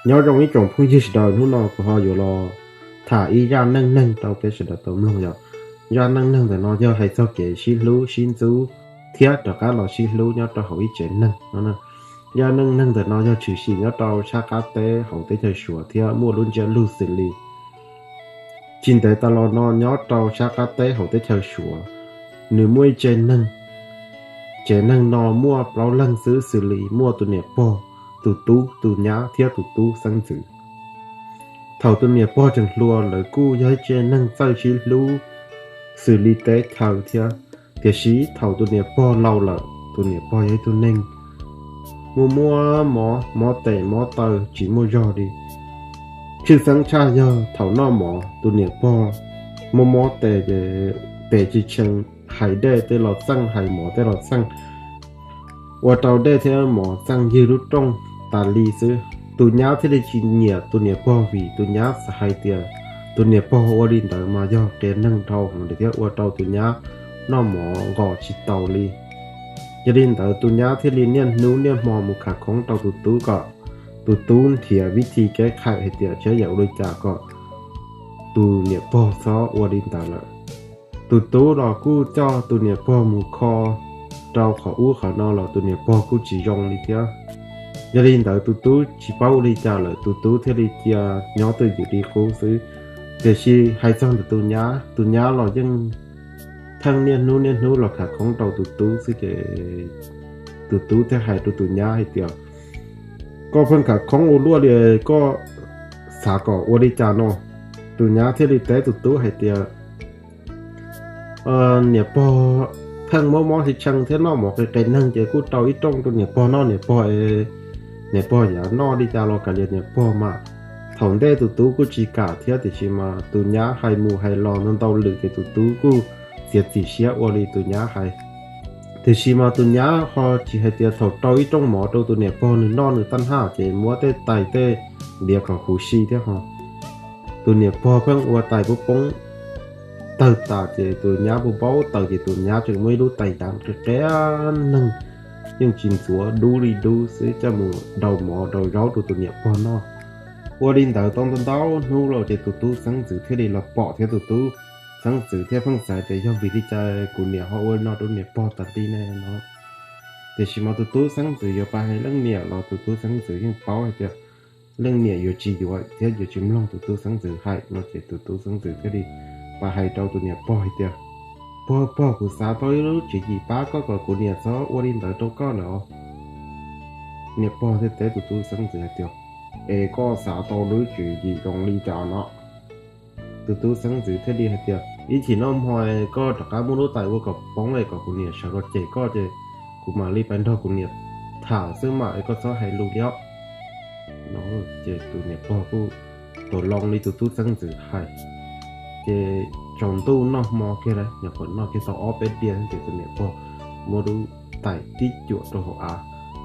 Nyob zoo ib tsoom phooj ywg sawv daws, hnub no kuv ho yuav los tham ib zaj neej neeg rau peb sawv daws tau mloog yom. Zaj neej neeg ntawm no yog hais txog kev sib hlub sib ntxub thiab rov qab los sib hlub nyob rau hauv ib tsev neeg no. Zaj neej neeg ntawm no yog tshwm sim nyob rau sab qab teb hauv teb chaws Suav thiab muaj lub ntsiab lus xws li tsis ntev tas los no nyob rau sab qab teb hauv teb chaws Suav, nws muaj ib tsev neeg. Tsev neeg no muaj plaub leeg xwb, xws li muaj tus niam pog, tus tub, tus nyab thiab tus tub xeeb ntxwv. Thaum tus niam pog tseem hluas, lawv kuj yog ib tsev neeg txawj sib hlub xws li teb chaws thiab. Tiam sis thaum tus niam pog laus lawm, tus niam pog yog ib tug neeg muaj muaj mob, mob tes mob taw tsis muaj zog li. Tshwj xeeb tshaj yog thaum noj mov, tus niam pog mob mob tes ces tes tsis tshee, hais dej tej los txeej, hais mov tej los txeej, ua rau dej thiab mov txeej ywg lub rooj tas li xwb. Tus nyab thiaj li tsis nyiam tus niam pog vim tus nyab xav hais tias tus niam pog ua li ntawd mas yog qias neeg dhau heev thiab ua rau tus nyab noj mov nqos tsis taus li. Yog li ntawd tus nyab thiaj li niaj hnub niaj hmo mus khav khoob rau tus tub kom tus tub nrhiav vib thi keb khais hais tias tseb yam ua li cas kom tus niam pog txhob ua li ntawd lawm. Tus tub los kuj coj tus niam pog mus kho rau qhov ub qhov no los tus niam pog kuj tsis zoo li thiab. Yog li ntawd tus tub tsis paub ua li cas lawm, tus tub thiaj li cia nyob twj ywm li qub xwb. Tiam sis hais txog ntawm tus nyab, tus nyab los yeej pheej niaj hnub niaj hnub los khav khoob rau tus tub xwb ces tus tub thiaj hais rau tus nyab hais tias, koj pheej khav khoob ua luaj li, koj xav kom ua li cas no? Tus nyab thiaj li teb tus tub hais tias, niam pog pheej mob mob tsis tshee thiab noj mov qias qias neeg ces kuj rau ib rooj rau niam pog noj, niam pog, niam pog yav noj li cas los kav liam niam pog mas. Thaum ntej tus tub kuj tsis kam thiab, tiam sis mas tus nyab hais mus hais los ntau ntau lwm ces tus tub kuj txiav txim siab ua li tus nyab hais. Tiam sis mas tus nyab ho tsis hais tias thaum rau ib rooj mov rau tus niam pog nws noj nws tab haj ces muab tej tais tej liav kom huv si thiab ho. Tus niam pog pheej ua tais poob poob tawg tas ces tus nyab pub paub taws ces tus nyab tseem muaj ib lub tais dav qias qias neeg, yeej tsis ntxuav, dub li dub xwb, coj mus rau mov rau zaub rau tus niam pog noj. Ua li ntawd tau ntau ntau hnub los ces tus tub xeeb ntxwv thiaj li los pom thiab tus tub xeeb ntxwv thiaj pheej xav tias yog vim li cas kuv niam ho ua li no rau niam pog tas li ne no. Tiam sis mas tus tub xeeb ntxwv yuav pab hais leej niam los tus tub xeeb ntxwv yeej paub hais tias leej niam yuav tsis yuav thiab yuav tsis mloog tus tub xeeb ntxwv hais no ces tus tub xeeb ntxwv thiaj li pab hais rau tus niam pog hais tias, pog, pog, kuv xav tau ib lub tswv yim pab koj kom kuv niam txhob ua li ntawd rau koj lawm os. Niam pog thiaj teb tus tub xeeb ntxwv hais tias, es koj xav tau lub tswv yim zoo li cas no? Tus tub xeeb ntxwv thiaj li hais tias ib chim noj hmo koj rov qab muab lub tais ua kom poob es kom kuv niam sawv los cem koj ces kuv mam li pab nrog kuv niam tham xwb mam es koj txhob hais lus li os. No ces tus niam pog kuj tuav loo li tus tub xeeb ntxwv hais. Ces tsaus ntuj noj hmo kiag lawm, nyuam qhuav noj kiag tau ob peb diav ces tus niam pog muab lub tais tib cuam rau hauv av.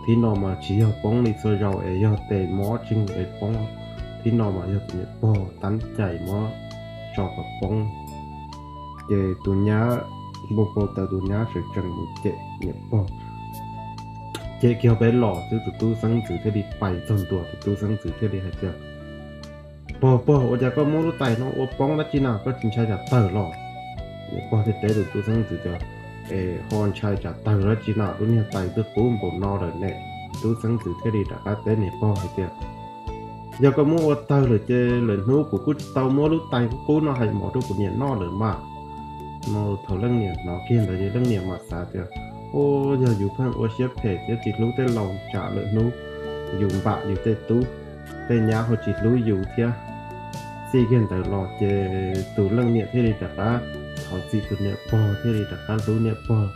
Thib no mas tsis yog poob li txhua zaus es yog tes mob tseeg es poob. Thib no mas yog tus niam pog tab cais muab tso kom poob. Ces tus nyab npau npau taws, tus nyab sawv tsees mus cem niam pog. Cem kiag peb los xwb tus tub xeeb ntxwv thiaj li pais txog ntua, tus tub xeeb ntxwv thiaj li hais tias, pog, pog, ua cas koj muab lub tais no ua poob dab tsi na, koj tsis ntshai tsam tawg los? Niam pog thiaj teb tus tub xeeb ntxwv tias, es ho ntshai tsam tawg dab tsi na, lub niag tais twb qub npaum no lawm ne. Tub xeeb ntxwv thiaj li rov qab teb niam pog hais tias, yog koj muab ua tawg lawm ces lwm hnub kuv kuj tsis tau muab lub tais qub qub no hais mov rau kuv niam noj lawm mas. No thaum leej niam hnov kiag ntawd ces leej niam mam xav tias, o, yog yus pheej ua siab phem thiab tsis hlub tej laus tsam lwm hnub yus npam yus tej tub tej nyab ho tsis hlub yus thiab. Txij kiag ntawd los ces tus leej niam thiaj li rov qab thov txim tus niam pog, thiaj li rov qab hlub niam pog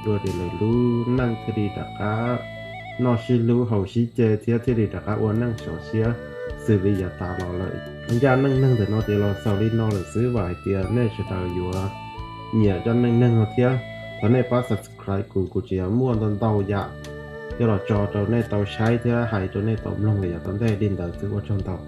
dua, ces lawv lub neej thiaj li rov qab noj sib hlub haus sib ce thiab thiaj li rov qab ua neej sov siab xws li yav tas los lawm. Zaj neej neeg ntawm no ces los xaus li no lawm xwb, vam hais tias nej sawv daws yuav nyiam zaj neej neeg no thiab. Thov nej pab subscribe kuv, kuv tseem yuav muaj ntau ntau yam coj los tso rau nej tau saib thiab hais rau nej tau mloog li yav tom ntej. Li ntawd xwb, ua tsaug ntau.